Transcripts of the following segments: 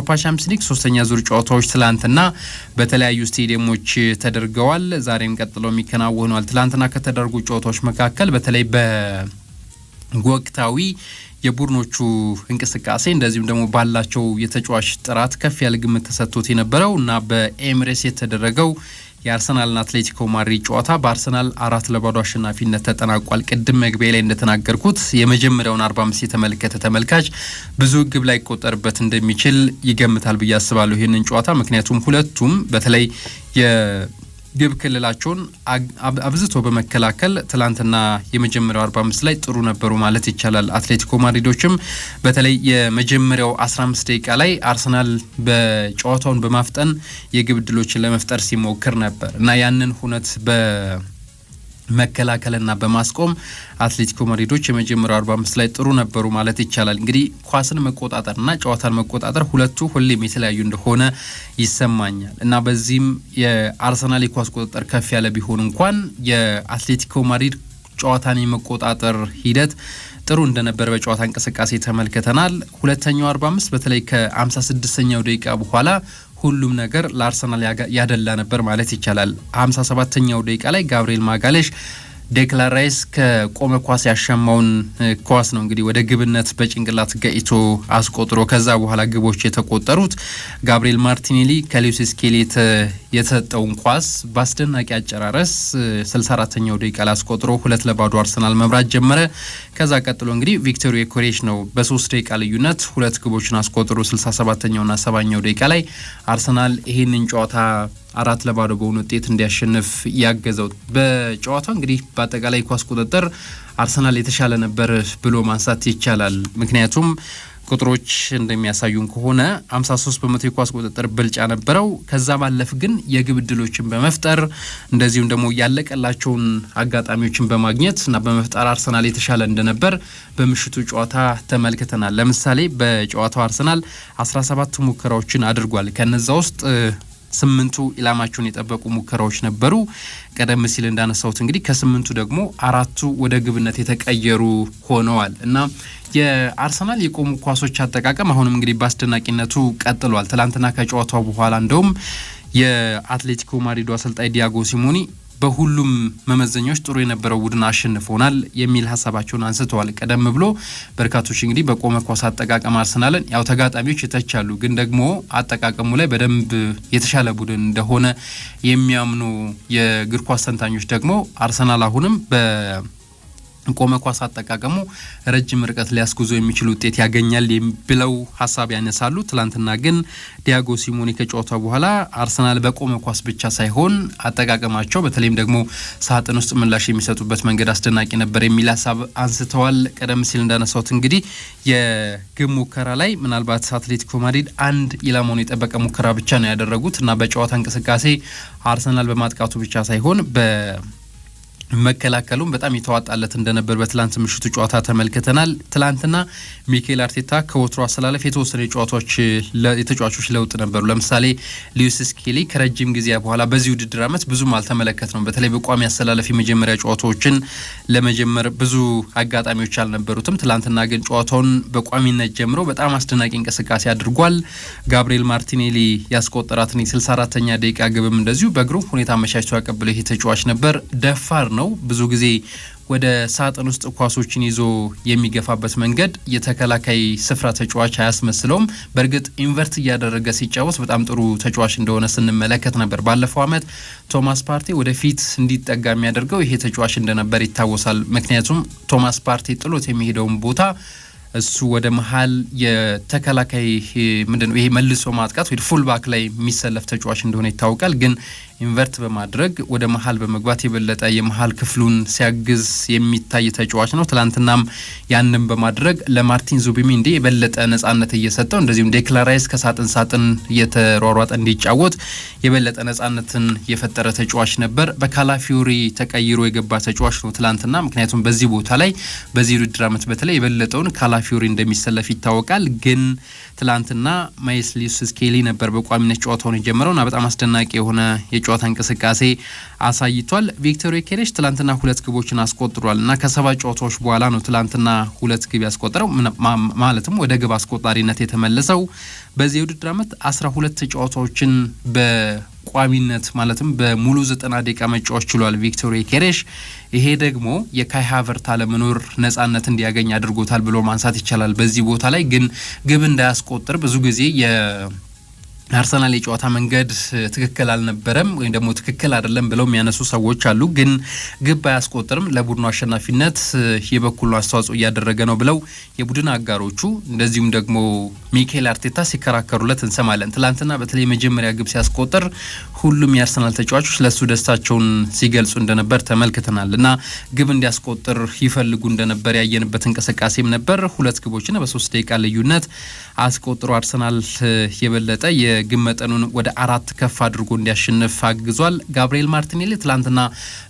የአውሮፓ ቻምፒየንስ ሊግ ሶስተኛ ዙር ጨዋታዎች ትላንትና በተለያዩ ስቴዲየሞች ተደርገዋል። ዛሬም ቀጥለው የሚከናወኗል። ትላንትና ከተደረጉ ጨዋታዎች መካከል በተለይ በወቅታዊ የቡድኖቹ እንቅስቃሴ እንደዚሁም ደግሞ ባላቸው የተጫዋች ጥራት ከፍ ያለ ግምት ተሰጥቶት የነበረው እና በኤምሬትስ የተደረገው የአርሰናልና አትሌቲኮ ማድሪድ ጨዋታ በአርሰናል 4-0 አሸናፊነት ተጠናቋል። ቅድም መግቢያ ላይ እንደተናገርኩት የመጀመሪያውን 45 የተመለከተ ተመልካች ብዙ ግብ ላይቆጠርበት እንደሚችል ይገምታል ብዬ አስባለሁ ይህንን ጨዋታ፣ ምክንያቱም ሁለቱም በተለይ ግብ ክልላቸውን አብዝቶ በመከላከል ትላንትና የመጀመሪያው 45 ላይ ጥሩ ነበሩ ማለት ይቻላል። አትሌቲኮ ማድሪዶችም በተለይ የመጀመሪያው 15 ደቂቃ ላይ አርሰናል በጨዋታውን በማፍጠን የግብ ዕድሎችን ለመፍጠር ሲሞክር ነበር እና ያንን ሁነት በመከላከልና በማስቆም አትሌቲኮ ማድሪዶች የመጀመሪያው 45 ላይ ጥሩ ነበሩ ማለት ይቻላል። እንግዲህ ኳስን መቆጣጠርና ጨዋታን መቆጣጠር ሁለቱ ሁሌም የተለያዩ እንደሆነ ይሰማኛል እና በዚህም የአርሰናል የኳስ ቁጥጥር ከፍ ያለ ቢሆን እንኳን የአትሌቲኮ ማድሪድ ጨዋታን የመቆጣጠር ሂደት ጥሩ እንደነበር በጨዋታ እንቅስቃሴ ተመልክተናል። ሁለተኛው 45 በተለይ ከ56ኛው ደቂቃ በኋላ ሁሉም ነገር ለአርሰናል ያደላ ነበር ማለት ይቻላል። 57ኛው ደቂቃ ላይ ጋብሪኤል ማጋሌሽ ዴክላን ራይስ ከቆመ ኳስ ያሻማውን ኳስ ነው እንግዲህ ወደ ግብነት በጭንቅላት ገጭቶ አስቆጥሮ ከዛ በኋላ ግቦች የተቆጠሩት። ጋብሪኤል ማርቲኔሊ ከሉዊስ ስኬሊ የተሰጠውን ኳስ በአስደናቂ አጨራረስ 64ኛው ደቂቃ ላይ አስቆጥሮ 2-0 አርሰናል መምራት ጀመረ። ከዛ ቀጥሎ እንግዲህ ቪክቶር ዮኬሬሽ ነው በ3 ደቂቃ ልዩነት ሁለት ግቦችን አስቆጥሮ 67ኛውና 70ኛው ደቂቃ ላይ አርሰናል ይህንን ጨዋታ 4-0 በሆነ ውጤት እንዲያሸንፍ ያገዘው። በጨዋታው እንግዲህ በአጠቃላይ ኳስ ቁጥጥር አርሰናል የተሻለ ነበር ብሎ ማንሳት ይቻላል። ምክንያቱም ቁጥሮች እንደሚያሳዩን ከሆነ 53% የኳስ ቁጥጥር ብልጫ ነበረው። ከዛ ባለፍ ግን የግብ ዕድሎችን በመፍጠር እንደዚሁም ደግሞ ያለቀላቸውን አጋጣሚዎችን በማግኘት እና በመፍጠር አርሰናል የተሻለ እንደነበር በምሽቱ ጨዋታ ተመልክተናል። ለምሳሌ በጨዋታው አርሰናል 17 ሙከራዎችን አድርጓል። ከነዛ ውስጥ ስምንቱ ኢላማቸውን የጠበቁ ሙከራዎች ነበሩ። ቀደም ሲል እንዳነሳሁት እንግዲህ ከስምንቱ ደግሞ አራቱ ወደ ግብነት የተቀየሩ ሆነዋል እና የአርሰናል የቆሙ ኳሶች አጠቃቀም አሁንም እንግዲህ በአስደናቂነቱ ቀጥሏል። ትላንትና ከጨዋታው በኋላ እንደውም የአትሌቲኮ ማድሪዱ አሰልጣኝ ዲያጎ ሲሞኒ በሁሉም መመዘኛዎች ጥሩ የነበረው ቡድን አሸንፎናል የሚል ሀሳባቸውን አንስተዋል። ቀደም ብሎ በርካቶች እንግዲህ በቆመ ኳስ አጠቃቀም አርሰናልን ያው ተጋጣሚዎች የተቻሉ ግን ደግሞ አጠቃቀሙ ላይ በደንብ የተሻለ ቡድን እንደሆነ የሚያምኑ የእግር ኳስ ተንታኞች ደግሞ አርሰናል አሁንም በቆመ ኳስ አጠቃቀሙ ረጅም ርቀት ሊያስጉዞ የሚችል ውጤት ያገኛል ብለው ሀሳብ ያነሳሉ። ትላንትና ግን ዲያጎ ሲሞኒ ከጨዋታ በኋላ አርሰናል በቆመ ኳስ ብቻ ሳይሆን አጠቃቀማቸው በተለይም ደግሞ ሳጥን ውስጥ ምላሽ የሚሰጡበት መንገድ አስደናቂ ነበር የሚል ሀሳብ አንስተዋል። ቀደም ሲል እንዳነሳሁት እንግዲህ የግብ ሙከራ ላይ ምናልባት አትሌቲኮ ማድሪድ አንድ ኢላማውን የጠበቀ ሙከራ ብቻ ነው ያደረጉት እና በጨዋታ እንቅስቃሴ አርሰናል በማጥቃቱ ብቻ ሳይሆን መከላከሉም በጣም የተዋጣለት እንደነበር በትላንት ምሽቱ ጨዋታ ተመልክተናል። ትላንትና ሚኬል አርቴታ ከወትሮ አሰላለፍ የተወሰነ የተጫዋቾች ለውጥ ነበሩ። ለምሳሌ ሊዊስ ስኬሊ ከረጅም ጊዜ በኋላ በዚህ ውድድር ዓመት ብዙም አልተመለከትነው። በተለይ በቋሚ አሰላለፍ የመጀመሪያ ጨዋታዎችን ለመጀመር ብዙ አጋጣሚዎች አልነበሩትም። ትላንትና ግን ጨዋታውን በቋሚነት ጀምሮ በጣም አስደናቂ እንቅስቃሴ አድርጓል። ጋብሪኤል ማርቲኔሊ ያስቆጠራትን የ64ኛ ደቂቃ ግብም እንደዚሁ በግሩም ሁኔታ አመቻችቶ ያቀበለው ይሄ ተጫዋች ነበር። ደፋር ነው። ብዙ ጊዜ ወደ ሳጥን ውስጥ ኳሶችን ይዞ የሚገፋበት መንገድ የተከላካይ ስፍራ ተጫዋች አያስመስለውም። በእርግጥ invert እያደረገ ሲጫወት በጣም ጥሩ ተጫዋች እንደሆነ ስንመለከት ነበር። ባለፈው ዓመት ቶማስ ፓርቴ ወደፊት እንዲጠጋ የሚያደርገው ይሄ ተጫዋች እንደነበር ይታወሳል። ምክንያቱም ቶማስ ፓርቴ ጥሎት የሚሄደውን ቦታ እሱ ወደ መሀል የተከላካይ ምንድነው ይሄ መልሶ ማጥቃት ወይ full back ላይ የሚሰለፍ ተጫዋች እንደሆነ ይታወቃል። ግን invert በማድረግ ወደ መሀል በመግባት የበለጠ የመሀል ክፍሉን ሲያግዝ የሚታይ ተጫዋች ነው። ትላንትናም ያንን በማድረግ ለማርቲን ዙቢሜንዲ የበለጠ ነጻነት እየሰጠው እንደዚሁም ዴክላን ራይስ ከሳጥን ሳጥን እየተሯሯጠ እንዲጫወት የበለጠ ነጻነትን የፈጠረ ተጫዋች ነበር። በካላፊዮሪ ተቀይሮ የገባ ተጫዋች ነው ትላንትና። ምክንያቱም በዚህ ቦታ ላይ በዚህ ውድድር ዓመት በተለይ የበለጠውን ካላፊዮሪ እንደሚሰለፍ ይታወቃል። ግን ትላንትና ማይልስ ሉዊስ ስኬሊ ነበር በቋሚነት ጨዋታውን የጀመረው እና በጣም አስደናቂ የሆነ የጨዋታ የጨዋታ እንቅስቃሴ አሳይቷል። ቪክቶር ዮኬሬሽ ትላንትና 2 ግቦችን አስቆጥሯል እና ከ7 ጨዋታዎች በኋላ ነው ትላንትና 2 ግብ ያስቆጠረው፣ ማለትም ወደ ግብ አስቆጣሪነት የተመለሰው። በዚህ የውድድር ዓመት 12 ጨዋታዎችን በቋሚነት ማለትም በሙሉ 90 ደቂቃ መጫወት ችሏል ቪክቶር ዮኬሬሽ። ይሄ ደግሞ የካይ ሃቨርት አለመኖር ነጻነት እንዲያገኝ አድርጎታል ብሎ ማንሳት ይቻላል። በዚህ ቦታ ላይ ግን ግብ እንዳያስቆጥር ብዙ ጊዜ የአርሰናል የጨዋታ መንገድ ትክክል አልነበረም ወይም ደግሞ ትክክል አይደለም ብለው የሚያነሱ ሰዎች አሉ። ግን ግብ አያስቆጥርም ለቡድኑ አሸናፊነት የበኩሉን አስተዋጽኦ እያደረገ ነው ብለው የቡድን አጋሮቹ እንደዚሁም ደግሞ ሚኬል አርቴታ ሲከራከሩለት እንሰማለን። ትላንትና በተለይ የመጀመሪያ ግብ ሲያስቆጥር ሁሉም የአርሰናል ተጫዋቾች ለሱ ደስታቸውን ሲገልጹ እንደነበር ተመልክተናል እና ግብ እንዲያስቆጥር ይፈልጉ እንደነበር ያየንበት እንቅስቃሴም ነበር። 2 ግቦችን በ3 ደቂቃ ልዩነት አስቆጥሮ አርሰናል የበለጠ የግብ መጠኑን ወደ 4 ከፍ አድርጎ እንዲያሸንፍ አግዟል። ጋብሪኤል ማርቲኔሊ ትላንትና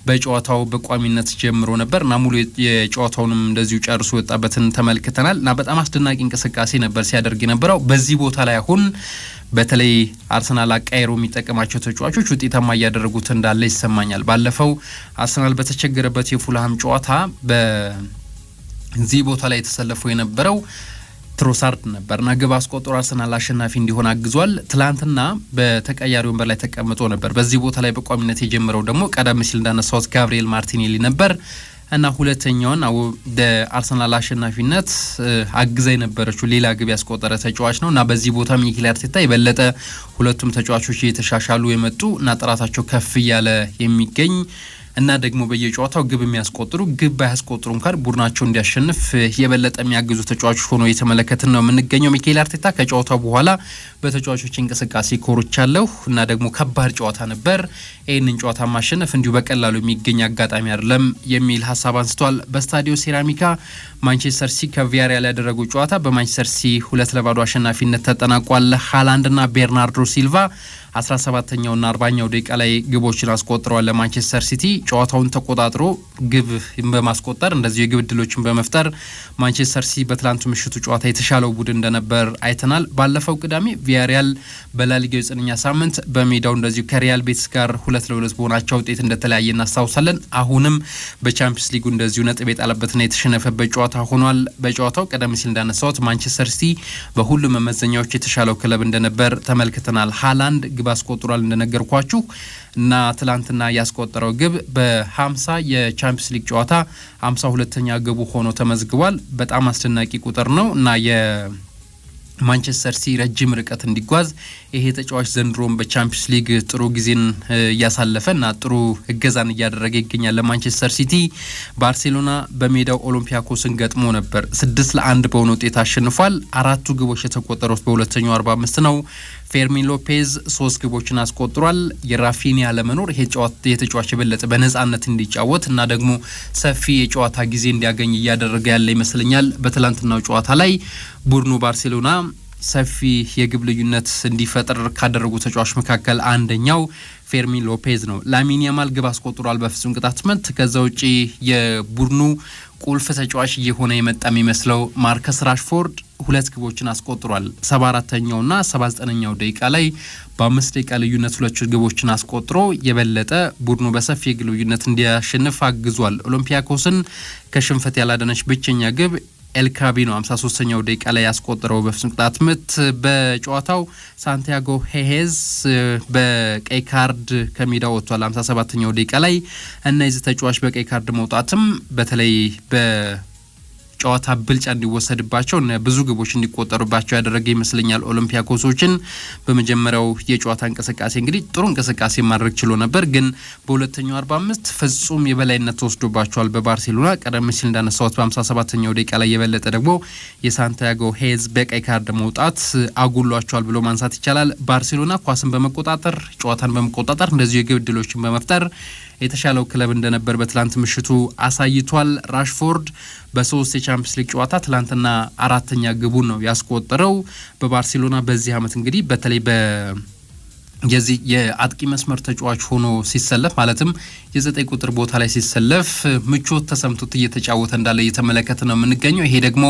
በጨዋታው በቋሚነት ጀምሮ ነበር እና ሙሉ የጨዋታውንም እንደዚሁ ጨርሶ የወጣበትን ተመልክተናል እና በጣም አስደናቂ እንቅስቃሴ ነበር ሲያደርግ የነበረው። በዚህ ቦታ ላይ አሁን በተለይ አርሰናል አቃይሮ የሚጠቀማቸው ተጫዋቾች ውጤታማ እያደረጉት እንዳለ ይሰማኛል። ባለፈው አርሰናል በተቸገረበት የፉልሃም ጨዋታ በዚህ ቦታ ላይ የተሰለፈው የነበረው ትሮሳርድ ነበርና ግብ አስቆጥሮ አርሰናል አሸናፊ እንዲሆን አግዟል። ትላንትና በተቀያሪ ወንበር ላይ ተቀምጦ ነበር። በዚህ ቦታ ላይ በቋሚነት የጀመረው ደግሞ ቀደም ሲል እንዳነሳሁት ጋብሪኤል ማርቲኔሊ ነበር እና ሁለተኛውን አርሰናል አሸናፊነት አግዛ የነበረችው ሌላ ግብ ያስቆጠረ ተጫዋች ነው እና በዚህ ቦታ ሚኬል አርቴታ የበለጠ ሁለቱም ተጫዋቾች እየተሻሻሉ የመጡ እና ጥራታቸው ከፍ እያለ የሚገኝ እና ደግሞ በየጨዋታው ግብ የሚያስቆጥሩ፣ ግብ ባያስቆጥሩ እንኳን ቡድናቸው እንዲያሸንፍ የበለጠ የሚያግዙ ተጫዋቾች ሆኖ እየተመለከትን ነው የምንገኘው። ሚኬል አርቴታ ከጨዋታው በኋላ በተጫዋቾች እንቅስቃሴ ኮርቻለሁ እና ደግሞ ከባድ ጨዋታ ነበር፣ ይህንን ጨዋታ ማሸነፍ እንዲሁ በቀላሉ የሚገኝ አጋጣሚ አይደለም የሚል ሀሳብ አንስቷል። በስታዲዮ ሴራሚካ ማንቸስተር ሲቲ ከቪያሪያል ያደረጉ ጨዋታ በማንቸስተር ሲቲ 2-0 አሸናፊነት ተጠናቋል። ሃላንድና ቤርናርዶ ሲልቫ 17ኛውና 40ኛው ደቂቃ ላይ ግቦችን አስቆጥረዋል። ለማንቸስተር ሲቲ ጨዋታውን ተቆጣጥሮ ግብ በማስቆጠር እንደዚሁ የግብ እድሎችን በመፍጠር ማንቸስተር ሲቲ በትላንቱ ምሽቱ ጨዋታ የተሻለው ቡድን እንደነበር አይተናል። ባለፈው ቅዳሜ ቪያሪያል በላሊጋው የዘጠነኛ ሳምንት በሜዳው እንደዚሁ ከሪያል ቤትስ ጋር 2-2 በሆናቸው ውጤት እንደተለያየ እናስታውሳለን። አሁንም በቻምፒየንስ ሊጉ እንደዚሁ ነጥብ የጣለበትና የተሸነፈበት ጨዋታ ሆኗል። በጨዋታው ቀደም ሲል እንዳነሳሁት ማንቸስተር ሲቲ በሁሉም መመዘኛዎች የተሻለው ክለብ እንደነበር ተመልክተናል። ሃላንድ ግብ አስቆጥሯል እንደነገርኳችሁ እና ትላንትና ያስቆጠረው ግብ በ50 የቻምፒየንስ ሊግ ጨዋታ 52ኛ ግቡ ሆኖ ተመዝግቧል። በጣም አስደናቂ ቁጥር ነው እና የማንቸስተር ሲቲ ረጅም ርቀት እንዲጓዝ ይሄ ተጫዋች ዘንድሮም በቻምፒየንስ ሊግ ጥሩ ጊዜን እያሳለፈ እና ጥሩ እገዛን እያደረገ ይገኛል ለማንቸስተር ሲቲ። ባርሴሎና በሜዳው ኦሎምፒያኮስን ገጥሞ ነበር። 6-1 በሆነ ውጤት አሸንፏል። 4ቱ ግቦች የተቆጠሩት በሁለተኛው 45 ነው። ፌርሚን ሎፔዝ 3 ግቦችን አስቆጥሯል። የራፊኒያ አለመኖር ይሄ ተጫዋች የበለጠ በነጻነት እንዲጫወት እና ደግሞ ሰፊ የጨዋታ ጊዜ እንዲያገኝ እያደረገ ያለ ይመስለኛል። በትላንትናው ጨዋታ ላይ ቡድኑ ባርሴሎና ሰፊ የግብ ልዩነት እንዲፈጥር ካደረጉ ተጫዋቾች መካከል አንደኛው ፌርሚን ሎፔዝ ነው። ላሚን ያማል ግብ አስቆጥሯል በፍጹም ቅጣት ምት። ከዛ ውጪ የቡድኑ ቁልፍ ተጫዋች እየሆነ የመጣ የሚመስለው ማርከስ ራሽፎርድ 2 ግቦችን አስቆጥሯል። 74ኛውና 79ኛው ደቂቃ ላይ በ5 ደቂቃ ልዩነት 2 ግቦችን አስቆጥሮ የበለጠ ቡድኑ በሰፊ የግብ ልዩነት እንዲያሸንፍ አግዟል። ኦሎምፒያኮስን ከሽንፈት ያላደነች ብቸኛ ግብ ኤልካቢ ነው 53ኛው ደቂቃ ላይ ያስቆጠረው በፍጹም ቅጣት ምት። በጨዋታው ሳንቲያጎ ሄሄዝ በቀይ ካርድ ከሜዳ ወጥቷል 57ኛው ደቂቃ ላይ። እነዚህ ተጫዋች በቀይ ካርድ መውጣትም በተለይ በጨዋታ ብልጫ እንዲወሰድባቸው ብዙ ግቦች እንዲቆጠሩባቸው ያደረገ ይመስለኛል። ኦሎምፒያኮሶችን በመጀመሪያው የጨዋታ እንቅስቃሴ እንግዲህ ጥሩ እንቅስቃሴ ማድረግ ችሎ ነበር፣ ግን በሁለተኛው 45 ፍጹም የበላይነት ተወስዶባቸዋል በባርሴሎና። ቀደም ሲል እንዳነሳሁት በ57ኛው ደቂቃ ላይ የበለጠ ደግሞ የሳንቲያጎ ሄዝ በቀይ ካርድ መውጣት አጉሏቸዋል ብሎ ማንሳት ይቻላል። ባርሴሎና ኳስን በመቆጣጠር፣ ጨዋታን በመቆጣጠር እንደዚሁ የግብ ዕድሎችን በመፍጠር የተሻለው ክለብ እንደነበር በትላንት ምሽቱ አሳይቷል። ራሽፎርድ በ3 የቻምፒየንስ ሊግ ጨዋታ ትላንትና 4ኛ ግቡን ነው ያስቆጠረው በባርሴሎና በዚህ አመት እንግዲህ በተለይ የዚህ የአጥቂ መስመር ተጫዋች ሆኖ ሲሰለፍ፣ ማለትም የ9 ቁጥር ቦታ ላይ ሲሰለፍ ምቾት ተሰምቶት እየተጫወተ እንዳለ እየተመለከተ ነው የምንገኘው። ይሄ ደግሞ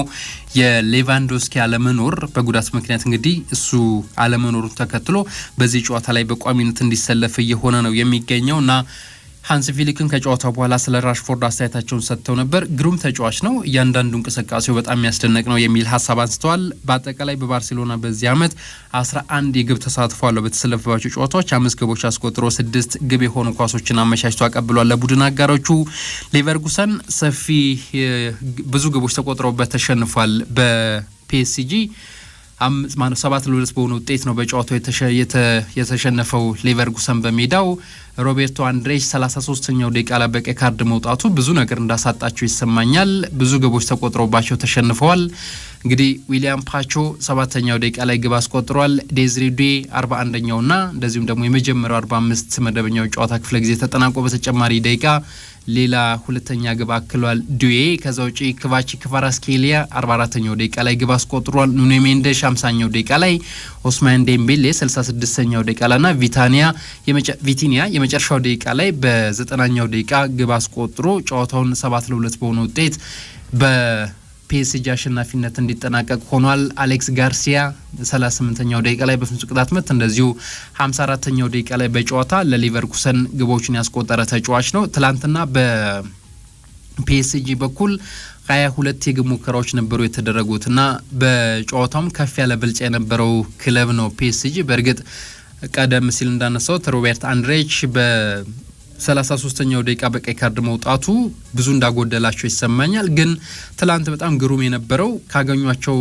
የሌቫንዶስኪ አለመኖር፣ በጉዳት ምክንያት እንግዲህ እሱ አለመኖሩን ተከትሎ በዚህ ጨዋታ ላይ በቋሚነት እንዲሰለፍ እየሆነ ነው የሚገኘው። እና ሃንስ ፊሊክን ከጨዋታው በኋላ ስለ ራሽፎርድ አስተያየታቸውን ሰጥተው ነበር። ግሩም ተጫዋች ነው፣ እያንዳንዱ እንቅስቃሴው በጣም የሚያስደንቅ ነው የሚል ሀሳብ አንስተዋል። በአጠቃላይ በባርሴሎና በዚህ ዓመት 11 የግብ ተሳትፎ አለው። በተሰለፈባቸው ጨዋታዎች አምስት ግቦች አስቆጥሮ ስድስት ግብ የሆኑ ኳሶችን አመቻችቶ አቀብሏል ለቡድን አጋሮቹ። ሌቨርኩሰን ሰፊ ብዙ ግቦች ተቆጥረውበት ተሸንፏል በፒኤስጂ። 7-2 በሆነ ውጤት ነው በጨዋታው የተሸነፈው ሌቨርኩሰን በሜዳው። ሮቤርቶ አንድሬሽ 33ኛው ደቂቃ ላይ በቀይ ካርድ መውጣቱ ብዙ ነገር እንዳሳጣቸው ይሰማኛል። ብዙ ግቦች ተቆጥረውባቸው ተሸንፈዋል። እንግዲህ ዊሊያም ፓቾ ሰባተኛው ደቂቃ ላይ ግብ አስቆጥሯል። ዴዝሪ ዱዌ 41ኛውና እንደዚሁም ደግሞ የመጀመሪያው 45 መደበኛው ጨዋታ ክፍለ ጊዜ ተጠናቆ በተጨማሪ ደቂቃ ሌላ ሁለተኛ ግብ አክሏል ዱዌ። ከዛ ውጪ ክቫቺ ክቫራስኬሊያ 44ኛው ደቂቃ ላይ ግብ አስቆጥሯል። ኑኖ ሜንዴሽ 50ኛው ደቂቃ ላይ፣ ኦስማን ዴምቤሌ 66ኛው ደቂቃ ላይና ቪቲኒያ የመጨረሻው ደቂቃ ላይ በ90ኛው ደቂቃ ግብ አስቆጥሮ ጨዋታውን 7-2 በሆነ ውጤት በፒኤስጂ አሸናፊነት እንዲጠናቀቅ ሆኗል። አሌክስ ጋርሲያ 38ኛው ደቂቃ ላይ በፍጹም ቅጣት ምት፣ እንደዚሁ 54ኛው ደቂቃ ላይ በጨዋታ ለሌቨርኩሰን ግቦችን ያስቆጠረ ተጫዋች ነው። ትላንትና በፒኤስጂ በኩል 22 የግብ ሙከራዎች ነበሩ የተደረጉት እና በጨዋታውም ከፍ ያለ ብልጫ የነበረው ክለብ ነው ፒኤስጂ። በእርግጥ ቀደም ሲል እንዳነሳሁት ሮቤርት አንድሬች በ33ኛው ደቂቃ በቀይ ካርድ መውጣቱ ብዙ እንዳጎደላቸው ይሰማኛል። ግን ትላንት በጣም ግሩም የነበረው ካገኟቸው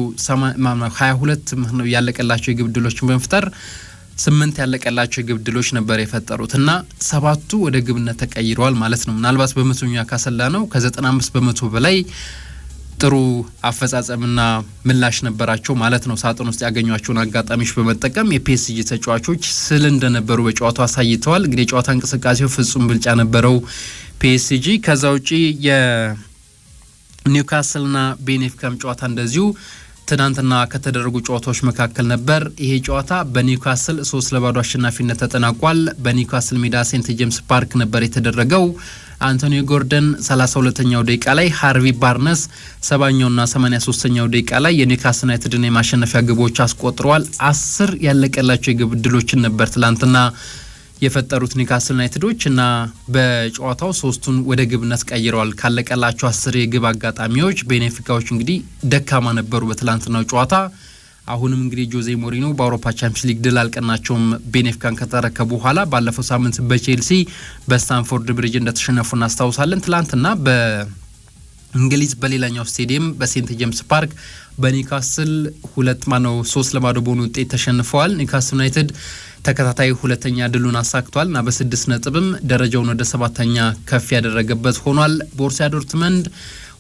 22 ያለቀላቸው የግብ ዕድሎችን በመፍጠር ስምንት ያለቀላቸው የግብ ዕድሎች ነበር የፈጠሩት እና ሰባቱ ወደ ግብነት ተቀይረዋል ማለት ነው። ምናልባት በመቶኛ ካሰላ ነው ከ95% በላይ ጥሩ አፈጻጸምና ምላሽ ነበራቸው ማለት ነው። ሳጥን ውስጥ ያገኟቸውን አጋጣሚዎች በመጠቀም የፒኤስጂ ተጫዋቾች ስል እንደነበሩ በጨዋታው አሳይተዋል። እንግዲህ የጨዋታ እንቅስቃሴው ፍጹም ብልጫ ነበረው ፒኤስጂ። ከዛ ውጪ የኒውካስልና ቤኔፊካም ጨዋታ እንደዚሁ ትናንትና ከተደረጉ ጨዋታዎች መካከል ነበር። ይሄ ጨዋታ በኒውካስል 3-0 አሸናፊነት ተጠናቋል። በኒውካስል ሜዳ ሴንት ጄምስ ፓርክ ነበር የተደረገው። አንቶኒ ጎርደን 32ኛው ደቂቃ ላይ፣ ሃርቪ ባርነስ 70ኛውና 83ኛው ደቂቃ ላይ የኒውካስል ዩናይትድን የማሸነፊያ ግቦች አስቆጥረዋል። 10 ያለቀላቸው የግብ ዕድሎችን ነበር ትላንትና የፈጠሩት ኒውካስል ዩናይትዶች እና በጨዋታው ሶስቱን ወደ ግብነት ቀይረዋል። ካለቀላቸው 10 የግብ አጋጣሚዎች ቤኔፊካዎች እንግዲህ ደካማ ነበሩ በትላንትናው ጨዋታ። አሁንም እንግዲህ ጆዜ ሞሪኖ በአውሮፓ ቻምፒየንስ ሊግ ድል አልቀናቸውም ቤኔፊካን ከተረከቡ በኋላ። ባለፈው ሳምንት በቼልሲ በስታንፎርድ ብሪጅ እንደተሸነፉ እናስታውሳለን። ትላንትና በእንግሊዝ በሌላኛው ስቴዲየም በሴንት ጄምስ ፓርክ በኒውካስል ሁለት ማነው 3-0 በሆኑ ውጤት ተሸንፈዋል። ኒውካስል ዩናይትድ ተከታታይ ሁለተኛ ድሉን አሳክቷል እና በስድስት ነጥብም ደረጃውን ወደ ሰባተኛ ከፍ ያደረገበት ሆኗል። ቦሩሲያ ዶርትመንድ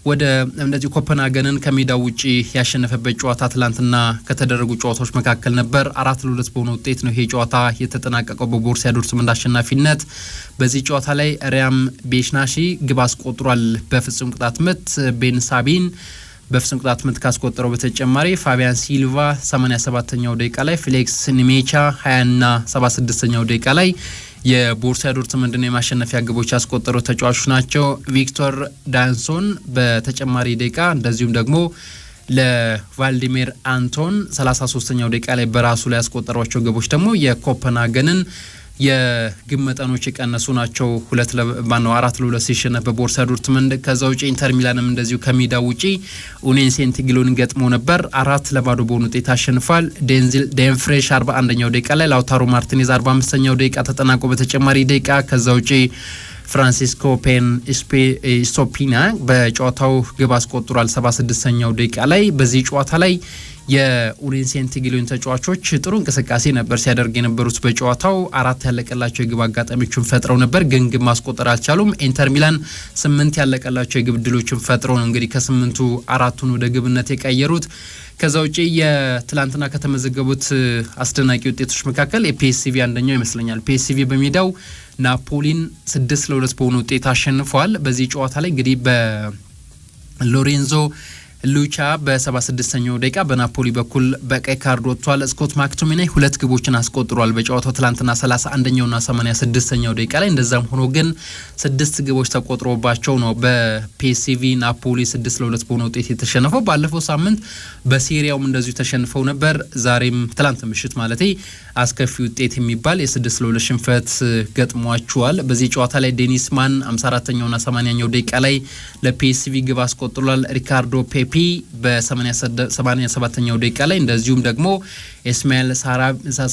ወደ እንደዚህ ኮፐንሃገንን ከሜዳው ውጪ ያሸነፈበት ጨዋታ ትላንትና ከተደረጉ ጨዋታዎች መካከል ነበር። 4-2 በሆነ ውጤት ነው ይሄ ጨዋታ የተጠናቀቀው በቦሩሲያ ዶርትመንድ አሸናፊነት። በዚህ ጨዋታ ላይ ሪያም ቤሽናሺ ግብ አስቆጥሯል በፍጹም ቅጣት ምት። ቤን ሳቢን በፍጹም ቅጣት ምት ካስቆጠረው በተጨማሪ ፋቢያን ሲልቫ 87ኛው ደቂቃ ላይ፣ ፌሊክስ ንሜቻ 20ና 76ኛው ደቂቃ ላይ የቦሩሲያ ዶርትመንድን የማሸነፊያ ግቦች ያስቆጠሩ ተጫዋቾች ናቸው። ቪክቶር ዳንሶን በተጨማሪ ደቂቃ፣ እንደዚሁም ደግሞ ለቫልዲሚር አንቶን 33ኛው ደቂቃ ላይ በራሱ ላይ ያስቆጠሯቸው ግቦች ደግሞ የኮፐንሃገንን የግብ መጠኖች የቀነሱ ናቸው። ሁለት ለማነው 4-2 ሲሸነፍ በቦሩሲያ ዶርትመንድ። ከዛ ውጪ ኢንተር ሚላንም እንደዚሁ ከሜዳ ውጪ ኡኒየን ሴንት ጊሎን ገጥሞ ነበር። 4-0 በሆነ ውጤት አሸንፏል። ዴንዚል ዴንፍሬሽ 41ኛው ደቂቃ ላይ፣ ላውታሮ ማርቲኔዝ 45ኛው ደቂቃ ተጠናቆ በተጨማሪ ደቂቃ፣ ከዛ ውጪ ፍራንሲስኮ ፔን ስቶፒና በጨዋታው ግብ አስቆጥሯል 76ኛው ደቂቃ ላይ። በዚህ ጨዋታ ላይ የኡኒየን ሴንት ጊሎን ተጫዋቾች ጥሩ እንቅስቃሴ ነበር ሲያደርግ የነበሩት። በጨዋታው አራት ያለቀላቸው የግብ አጋጣሚዎችን ፈጥረው ነበር፣ ግን ግብ ማስቆጠር አልቻሉም። ኢንተር ሚላን ስምንት ያለቀላቸው የግብ ዕድሎችን ፈጥረው ነው እንግዲህ ከስምንቱ አራቱን ወደ ግብነት የቀየሩት። ከዛ ውጪ የትላንትና ከተመዘገቡት አስደናቂ ውጤቶች መካከል የፒኤስቪ አንደኛው ይመስለኛል። ፒኤስቪ በሜዳው ናፖሊን 6-2 በሆነ ውጤት አሸንፈዋል። በዚህ ጨዋታ ላይ እንግዲህ በሎሬንዞ ሉቻ በ76ኛው ደቂቃ በናፖሊ በኩል በቀይ ካርድ ወጥቷል። ስኮት ማክቶሚናይ ሁለት ግቦችን አስቆጥሯል በጨዋታው ትላንትና 31ኛውና 86ኛው ደቂቃ ላይ። እንደዛም ሆኖ ግን ስድስት ግቦች ተቆጥሮባቸው ነው በፒኤስቪ ናፖሊ 6-2 በሆነ ውጤት የተሸነፈው። ባለፈው ሳምንት በሴሪያውም እንደዚሁ ተሸንፈው ነበር። ዛሬም ትላንት ምሽት ማለት አስከፊ ውጤት የሚባል የ6-2 ሽንፈት ገጥሟቸዋል። በዚህ ጨዋታ ላይ ዴኒስ ማን 54ኛውና 80ኛው ደቂቃ ላይ ለፒኤስቪ ግብ አስቆጥሯል። ሪካርዶ ፔፒ በ87ኛው ደቂቃ ላይ፣ እንደዚሁም ደግሞ ኢስማኤል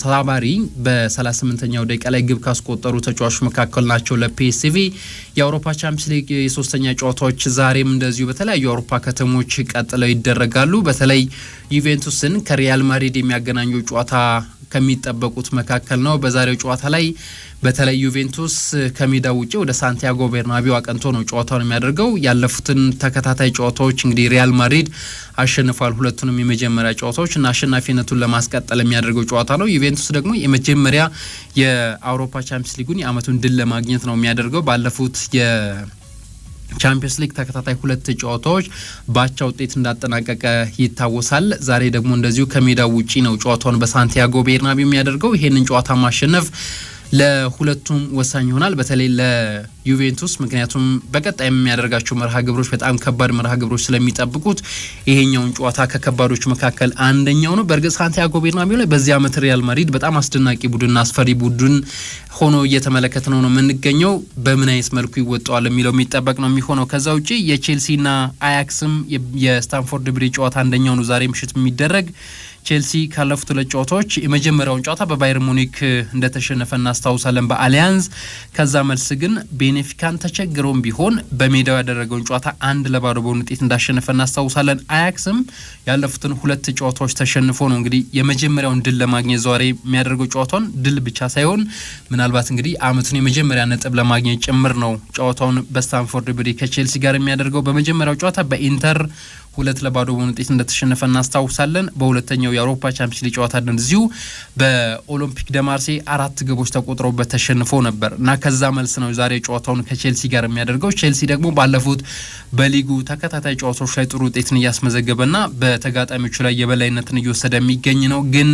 ሳባሪ በ38ኛው ደቂቃ ላይ ግብ ካስቆጠሩ ተጫዋቾች መካከል ናቸው ለፒኤስቪ። የአውሮፓ ቻምፒየንስ ሊግ የሶስተኛ ጨዋታዎች ዛሬም እንደዚሁ በተለያዩ የአውሮፓ ከተሞች ቀጥለው ይደረጋሉ። በተለይ ዩቬንቱስን ከሪያል ማድሪድ የሚያገናኘው ጨዋታ ከሚጠበቁት መካከል ነው። በዛሬው ጨዋታ ላይ በተለይ ዩቬንቱስ ከሜዳው ውጭ ወደ ሳንቲያጎ ቤርናቢው አቅንቶ ነው ጨዋታውን የሚያደርገው። ያለፉትን ተከታታይ ጨዋታዎች እንግዲህ ሪያል ማድሪድ አሸንፏል፣ ሁለቱንም የመጀመሪያ ጨዋታዎች፣ እና አሸናፊነቱን ለማስቀጠል የሚያደርገው ጨዋታ ነው። ዩቬንቱስ ደግሞ የመጀመሪያ የአውሮፓ ቻምፒየንስ ሊጉን የአመቱን ድል ለማግኘት ነው የሚያደርገው። ባለፉት ቻምፒየንስ ሊግ ተከታታይ ሁለት ጨዋታዎች በአቻ ውጤት እንዳጠናቀቀ ይታወሳል። ዛሬ ደግሞ እንደዚሁ ከሜዳው ውጪ ነው ጨዋታውን በሳንቲያጎ ቤርናቢው የሚያደርገው። ይሄንን ጨዋታ ማሸነፍ ለሁለቱም ወሳኝ ይሆናል፣ በተለይ ለዩቬንቱስ፣ ምክንያቱም በቀጣይ የሚያደርጋቸው መርሃ ግብሮች በጣም ከባድ መርሃ ግብሮች ስለሚጠብቁት ይሄኛውን ጨዋታ ከከባዶች መካከል አንደኛው ነው። በእርግጥ ሳንቲያጎ ቤርናቢው ላይ በዚህ ዓመት ሪያል ማድሪድ በጣም አስደናቂ ቡድንና አስፈሪ ቡድን ሆኖ እየተመለከት ነው የምንገኘው። በምን አይነት መልኩ ይወጣዋል የሚለው የሚጠበቅ ነው የሚሆነው። ከዛ ውጪ የቼልሲና አያክስም የስታንፎርድ ብሪጅ ጨዋታ አንደኛው ነው ዛሬ ምሽት የሚደረግ። ቼልሲ ካለፉት ሁለት ጨዋታዎች የመጀመሪያውን ጨዋታ በባየር ሙኒክ እንደተሸነፈ እናስታውሳለን በአሊያንዝ። ከዛ መልስ ግን ቤኔፊካን ተቸግሮም ቢሆን በሜዳው ያደረገውን ጨዋታ 1-0 በሆነ ውጤት እንዳሸነፈ እናስታውሳለን። አያክስም ያለፉትን ሁለት ጨዋታዎች ተሸንፎ ነው እንግዲህ የመጀመሪያውን ድል ለማግኘት ዛሬ የሚያደርገው ጨዋታውን። ድል ብቻ ሳይሆን ምናልባት እንግዲህ አመቱን የመጀመሪያ ነጥብ ለማግኘት ጭምር ነው ጨዋታውን በስታንፎርድ ብሪጅ ከቼልሲ ጋር የሚያደርገው። በመጀመሪያው ጨዋታ በኢንተር 2-0 በሆነ ውጤት እንደተሸነፈ እናስታውሳለን። በሁለተኛው የአውሮፓ ቻምፒየንስ ሊግ ጨዋታ እንደዚሁ በኦሎምፒክ ደማርሴ አራት ግቦች ተቆጥረውበት ተሸንፎ ነበር እና ከዛ መልስ ነው ዛሬ ጨዋታውን ከቼልሲ ጋር የሚያደርገው። ቼልሲ ደግሞ ባለፉት በሊጉ ተከታታይ ጨዋታዎች ላይ ጥሩ ውጤትን እያስመዘገበና በተጋጣሚዎቹ ላይ የበላይነትን እየወሰደ የሚገኝ ነው። ግን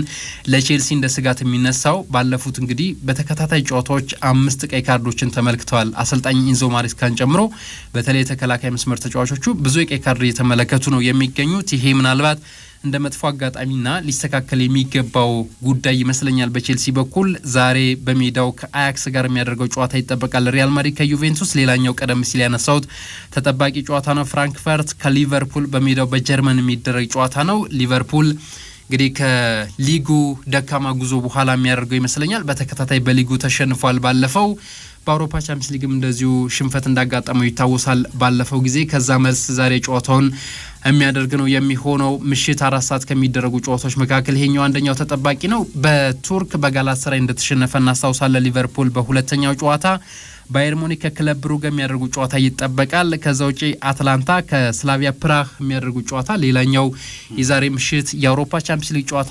ለቼልሲ እንደ ስጋት የሚነሳው ባለፉት እንግዲህ በተከታታይ ጨዋታዎች አምስት ቀይ ካርዶችን ተመልክተዋል። አሰልጣኝ ኢንዞ ማሬስካን ጨምሮ በተለይ የተከላካይ መስመር ተጫዋቾቹ ብዙ የቀይ ካርድ እየተመለከቱ ነው የሚገኙት። ይሄ ምናልባት እንደ መጥፎ አጋጣሚና ሊስተካከል የሚገባው ጉዳይ ይመስለኛል። በቼልሲ በኩል ዛሬ በሜዳው ከአያክስ ጋር የሚያደርገው ጨዋታ ይጠበቃል። ሪያል ማድሪድ ከዩቬንቱስ ሌላኛው ቀደም ሲል ያነሳሁት ተጠባቂ ጨዋታ ነው። ፍራንክፈርት ከሊቨርፑል በሜዳው በጀርመን የሚደረግ ጨዋታ ነው። ሊቨርፑል እንግዲህ ከሊጉ ደካማ ጉዞ በኋላ የሚያደርገው ይመስለኛል። በተከታታይ በሊጉ ተሸንፏል። ባለፈው በአውሮፓ ቻምፒየንስ ሊግም እንደዚሁ ሽንፈት እንዳጋጠመው ይታወሳል ባለፈው ጊዜ። ከዛ መልስ ዛሬ ጨዋታውን የሚያደርግ ነው የሚሆነው። ምሽት 4 ሰዓት ከሚደረጉ ጨዋታዎች መካከል ይሄኛው አንደኛው ተጠባቂ ነው። በቱርክ በጋላታሳራይ እንደተሸነፈ እናስታውሳለን። ሊቨርፑል በሁለተኛው ጨዋታ ባየር ሙኒክ ከክለብ ብሩግ የሚያደርጉ ጨዋታ ይጠበቃል። ከዛ ውጪ አትላንታ ከስላቪያ ፕራህ የሚያደርጉ ጨዋታ ሌላኛው የዛሬ ምሽት የአውሮፓ ቻምፒየንስ ሊግ ጨዋታ ነው።